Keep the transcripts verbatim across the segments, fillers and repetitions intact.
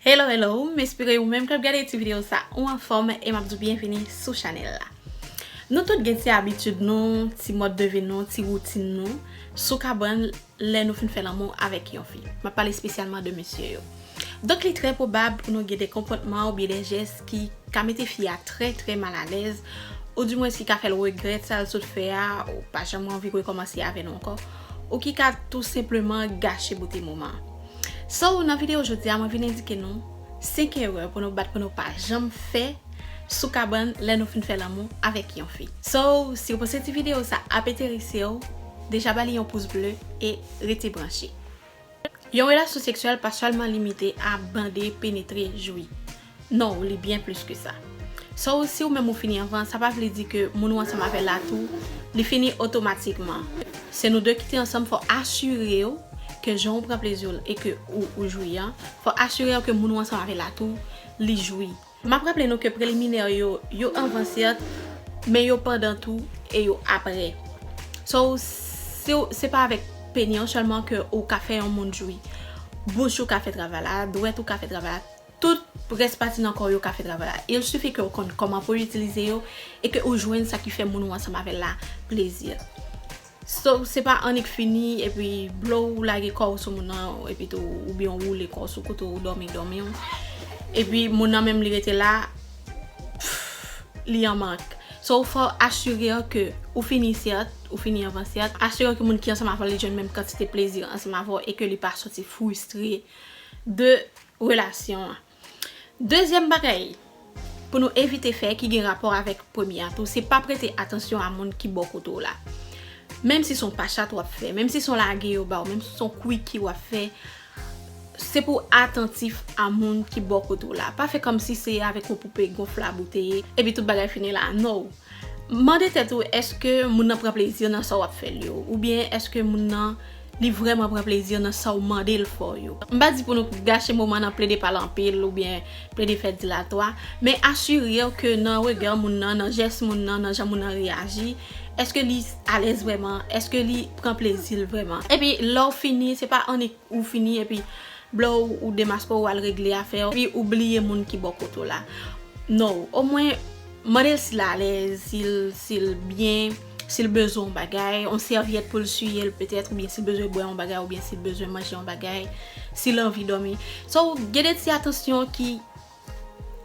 Hello, hello, m espere ou menm k ap gade ti videyo sa ou anfòm e m ap di w byenvini sou chanèl la. Nou tout gen ti abitid nou, ti mòd de vi nou, ti woutin nou sou kabann lè nou fin fè lanmou avèk yon fi. M ap pale espesyalman de mesye yo. Donk, li trè pwobab pou nou gen de konpòtman oubyen de jès ki ka mete fi a trè, trè malalèz, oudimwens ki ka fè l regrèt sa l sot fè a, ou pa janm anvi rekòmanse avè nou ankò, ou ki ka tou senpleman gache bote moman an. So, nan videyo jodi a, mwen vin endike nou senk erè pou nou bat pou nou pa janm fè sou kabann lè nou fin fè lanmou avèk yon fi. So, si w panse ti videyo sa ap enterese w, deja ba li yon pous ble e rete branche. Yon relasyon seksyèl pa sèlman limite a bande, penetre, jwi. Non, li byen plis ke sa. So, si w menm ou fini anvan, sa pa vle di ke moun ou ansanm avè l la tou, li fini otomatikman. Se nou de ki te ansanm, fò asire w ke jan w pran plezi w e ke ou, ou jwi an, fò asire w ke moun ou ansanm avè l la tou, li jwi. M ap raple nou ke preliminè yo, yo anvan sèt, men yo pandan tou e yo apre. So, si w, se pa avèk peni an sèlman ke ou ka fè yon moun jwi. Bouch ou ka fè travay la, dwèt ou ka fè travay la, tout rès pati nan kò w yo ka fè travay la. Il suffit ke w konn kòman pou w itilize yo e ke ou jwenn sa ki fè moun ou ansanm avè l la plezi. So, se pa annik fini, epi blow, ou lage kò w sou moun nan, epi tou, oubyen w woule kò w sou kote w dòmi, dòmi w. Epi moun nan menm li rete la, pff, li an mank. So, fò asire w ke ou fini sèt, ou fini anvan sèt. Asire w ke moun ki ansanm avè w li jwenn menm kantite plezi ansanm avè w e ke li pa soti fristre de relasyon an. Dezyèm bagay pou nou evite fè ki gen rapò avèk premye a tou, se pa prete atansyon a moun ki bò kote w la. Menm si se yon pachat w ap fè, menm si se yon lage yo ba w, menm si se yon kwiki w ap fè, se pou w atantif a moun ki bò kote w la. Pa fè kòmsi se avèk yon poupe gonflab ou te ye, epi tout bagay fini la. No. Mande tèt ou, èske moun nan pran plezi nan sa w ap fè l yo? Oubyen èske moun nan, li vrèman pran plezi nan sa w mande l fè w yo? M pa di pou nou gache moman nan plede pale anpil oubyen plede fè dilatwa, men asire w ke nan rega moun nan, nan jès moun nan, nan jan moun nan reyaji, èske li alèz vrèman? Èske li pran plezi l vrèman? Epi lè w fini, se pa annik ou fini epi blow, ou demaske w, w al regle afè w, epi ou bliye moun ki bò kote w la. No, omwen mande l si l alèz, si l, si l byen, si l bezwen yon bagay, yon sèvyèt pou l siye l petèt, oubyen si l bezwen bwè yon bagay, oubyen si l bezwen manje yon bagay, si l anvi dòmi. So, gen de ti atansyon ki,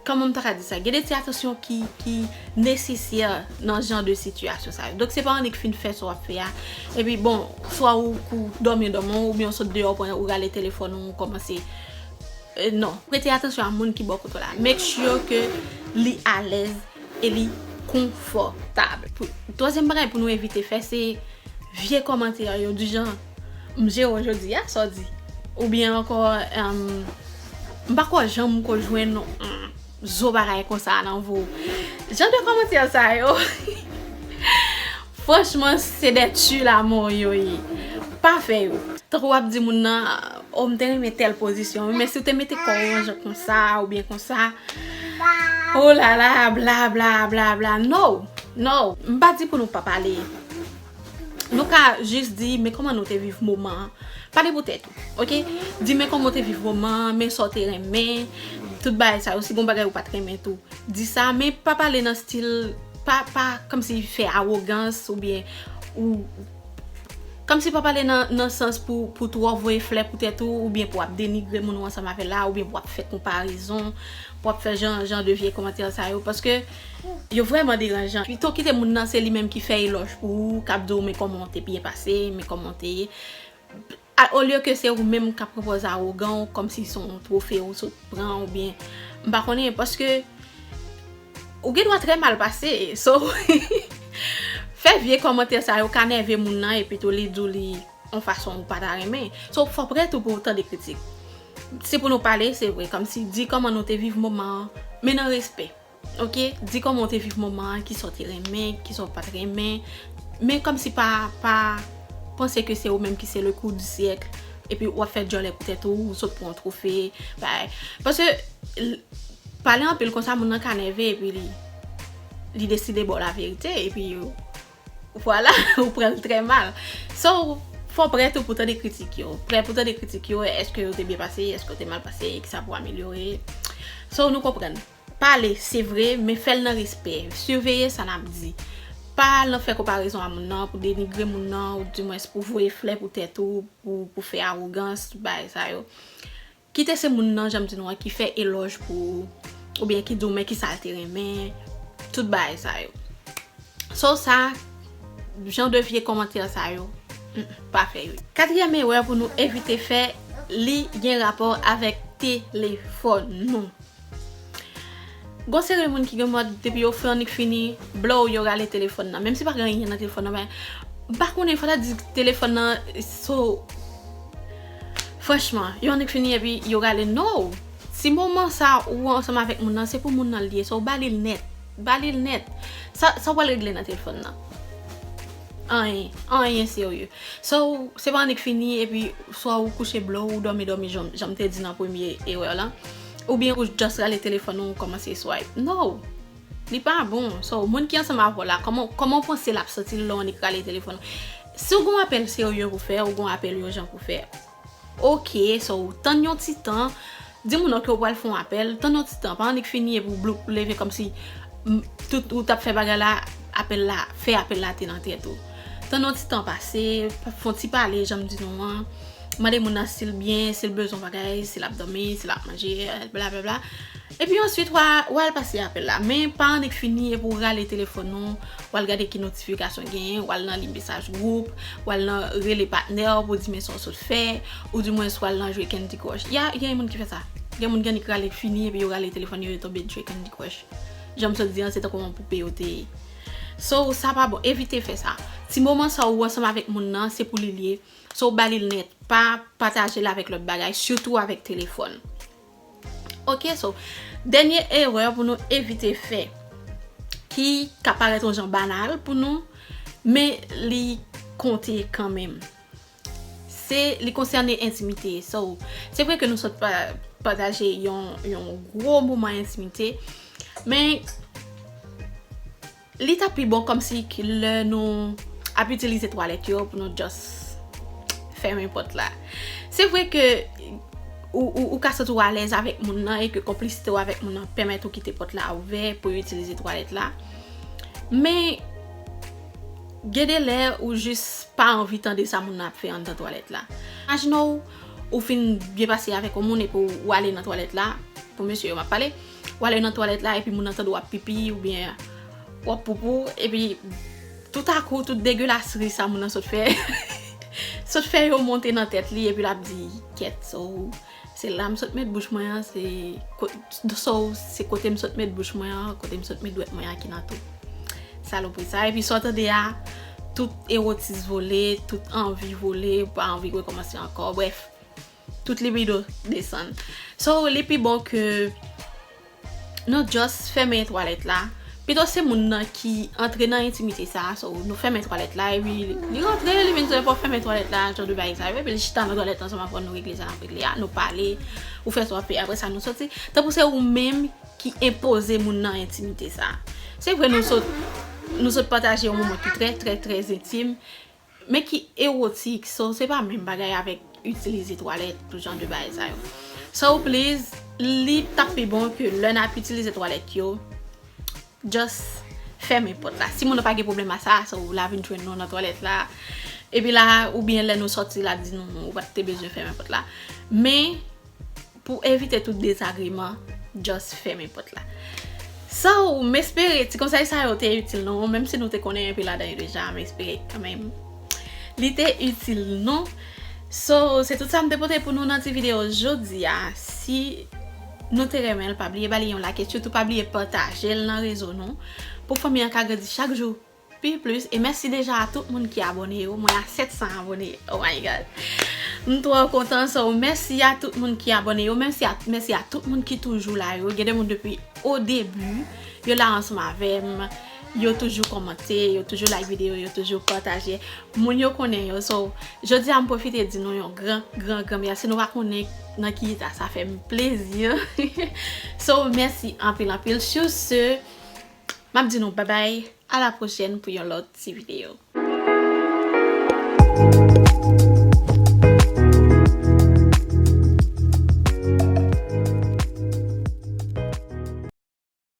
kòman m ta ka di sa? Gen de ti atansyon ki, ki nesesè nan jan de sitiyasyon sa yo. Donk, se pa annik fin fè sa w ap fè a. Epi, bon, swa ou kou dòmi, dòmi, oubyen w sot deyò, pran, ou rale telefòn ou, ou kòmanse. Eh, non. Prete atansyon a moun ki bò kote w la. Make sure ke li alèz e li konfòtab. Pou, twazyèm bagay pou nou evite fè, se vye kòmantè yo, di jan, "M jere w jodi a, sa w di?" Oubyen ankò, em, "M pa kwè janm m ko jwenn yon zo bagay konsa nan vo." Jan de kòmantè sa yo, franchman, se de tu la mò yo ye. Pa fè yo. Tankou w ap di moun nan, "O, m te renmen tèl pozisyon wi, men si w te mete kò w yon jan konsa, oubyen konsa, o la la, bla, bla, bla, bla." No, no. M pa di pou nou pa pale. Nou ka jis di, "Men kòman nou te viv moman an?" Pale pou tèt ou, oke? Di, "Men kòman w te viv moman an, men sa w te renmen, tout bagay sa yo, si gon bagay ou pa t renmen tou, di sa." Men pa pale nan stil, pa, pa kòmsi fè awogans oubyen ou, kòmsi pa pale nan, nan sans pou, pou twò voye flè pou tèt ou, oubyen pou ap denigre moun ou ansanm avè l la, oubyen pou ap fè konparezon, pou ap fè jan, jan de vye kòmantè sa yo, paske yo vrèman deranjan. Pito kite moun nan, se li menm ki fè elòj pou ou, k ap di w, "Men kòman w te byen pase, men kòman w te ye." A, olye ke se ou menm k ap pran pòz awogan w, kòmsi se yon twofe ou sot pran, oubyen, m pa konnen, paske ou gen dwa trè mal pase. So, fè vye kòmantè sa yo ka nève moun nan, epi tou li di w li yon fason ou pa ta renmen. So, fò w prè tou pou w tande kritik. Se pou nou pale, se vre, kòmsi di kòman nou te viv moman an, men nan respè. Oke? Di kòman w te viv moman an, kisa w te renmen, kisa w pa t renmen. Men kòmsi pa, pa panse ke se ou menm ki se le coup du siècle, epi w ap fè djòlè pou tèt ou, ou sot pran yon twofe, bagay. Paske, l-, pale anpil konsa, moun nan ka nève, epi li, li deside ba w laverite, epi vwala, ou pran l trè mal. So, Fò w prè tou pou tande kritik yo. Prè pou tande kritik yo, èske yo te byen pase, èske yo te mal pase, kisa pou amelyore. So, nou konprann. Pale, se vre, men fè l nan respè. Siveye sa n ap di. Pa al nan fè konparezon a moun nan, pou denigre moun nan, ou dimwens pou voye flè pou tèt ou, pou, pou fè awogans, tout bagay sa yo. Kite se moun nan, jan m di nou an, ki fè elòj pou ou, oubyen ki di w men kisa l te renmen, tout bagay sa yo. So sa, jan de vye kòmantè sa yo, mm, pa fè yo. Katriyèm erè pou nou evite fè, li gen rapò avèk telefòn nou. Gon seri moun ki gen mòd, depi yo fè annik fini, blow, yo rale telefòn nan. Menm si pa gen anyen nan telefòn nan, men m pa konnen, fò ta di telefòn nan, so, franchman, yo annik fini epi yo rale, no! Ti moman sa ou ansanm avèk moun nan, se pou moun nan l ye, so ba li l nèt. Ba li l nèt. Sa, sa w pral regle nan telefòn nan? Anyen, anyen serye. So, se pa annik fini, epi swa ou kouche blow, ou dòmi, dòmi, jan, jan m te di nan premye erè lan, oubyen ou just rale telefòn ou, ou kòmanse swipe. No! Li pa bon. So, moun ki ansanm avè w la, kòman, kòman w panse l ap santi l lè w annik rale telefòn ou? Si w gon apèl serye pou fè, ou gon apèl ijan pou fè, ok, so, tann yon ti tan, di moun nan ke w pral fè yon apèl, tann yon ti tan, pa annik fini epi w bloup, leve kòmsi, m, tout ou t ap fè bagay la, apèl la, fè apèl la te nan tèt ou. Tann yon ti tan pase, fè yon ti pale, jan m di nou an. Mande moun nan si l byen, si l bezwen bagay, si l ap dòmi, si l ap manje, blablabla. Epi answit, w a, w al pase apèl la. Men pa annik fini epi w rale telefòn ou, w al gade ki notifikasyon genyen, w al nan li mesaj gwoup, w al nan rele patnè w pou di men sa w sot fè, ou dimwens w al nan jwe Candy Crush. Ya, gen moun ki fè sa. Gen moun ki annik rale fini epi yo rale telefòn yo, yo tonbe jwe Candy Crush. Jan m sot di an, se tankou yon poupe yo te ye. So, sa pa bon. Evite fè sa. Ti moman sa ou ansanm avèk moun nan, se pou li l ye. So, ba li l nèt. Pa pataje l avèk lòt bagay, sitou avèk telefòn. Ok, so, dènye erè pou nou evite fè, ki ka parèt yon jan banal pou nou, men li konte kanmenm. Se, li konsène entimite. So, se vre ke nou sot pa, pataje yon, yon gwo moman entimite, men li t ap pi bon kòmsi ki lè nou ap itilize twalèt yo pou nou just fèmen pòt la. Se vre ke ou, ou, ou ka santi w alèz avèk moun nan e ke konplisite w avèk moun nan pèmèt ou kite pòt la ouvè pou yo itilize twalèt la. Men, gen de lè ou jis pa anvi tande sa moun nan ap fè anndan twalèt la. Imajine w, ou fin byen pase avèk yon moun epi w, w ale nan twalèt la, pou mesye yo m ap pale, w ale nan twalèt la epi moun nan tande w ap pipi oubyen w ap poupou, epi toutakou, tout degelasri sa moun nan sot fè, sot fè yo monte nan tèt li, epi l ap di, kèt, so, se la m sot met bouch mwen an, se ko-, so, se kote m sot met bouch mwen an, kote m sot met dwèt mwen an ki nan tou. Salopri sa. Epi sa w tande a, tout ewotis vole, tout anvi vole, ou pa anvi rekòmanse ankò. Brèf, tout libido desann. So, li pi bon ke nou just fèmen twalèt la. Pito se moun nan ki antre nan entimite sa, so, nou fèmen twalèt la, epi li, li rantre, li vin di, fò fèmen twalèt la, jan de bagay sa yo, epi li chita nan twalèt ansanm avè nou, regle sa n ap regle a, nou pale, ou fè sa w ap fè, apre sa nou soti. Tankou se ou menm ki enpoze moun nan entimite sa. Se vre nou sot, nou sot pataje yon moman ki trè, trè, trè entim, men ki ewotik, so se pa menm bagay avèk itilize twalèt, tout jan de bagay sa yo. So please, li t ap pi bon ke lè n ap itilize twalèt yo, just fèmen pòt la. Si moun nan pa gen pwoblèm a sa, so la vin jwenn nou nan twalèt la. Epi la, oubyen lè nou sòti, l ap di nou, ou pa t te bezwen fèmen pòt la. Men, pou evite tout dezagreman, just fèmen pòt la. So, m espere ti konsèy sa yo te itil nou, menm si nou te konnen enpe ladan yo deja, m espere kanmenm li te itil nou. So, se tout sa m te pote pou nou nan ti videyo jodi a. Si nou te renmen l, pa bliye ba li yon like, sitou pa bliye pataje l nan rezo nou, pou fanmi an ka grandi chak jou pi plis. E mèsi deja a tout moun ki abòne yo. Mwen a sèt san abòne. Oh my God. M twò kontan. So, mèsi a tout moun ki abòne yo. Mèsi a, mèsi a tout moun ki toujou la yo. Gen de moun depi o debi, yo la ansanm avè m. Yo toujou kòmante, yo toujou like videyo, yo toujou pataje. Moun yo konnen yo. So, jodi a m pwofite di nou yon gran, gran, gran mèsi. Nou pa konnen nan ki eta sa fè m plezi. So, mèsi anpil, anpil. Sur ce, m ap di nou babay. A la pwochèn pou yon lòt ti videyo.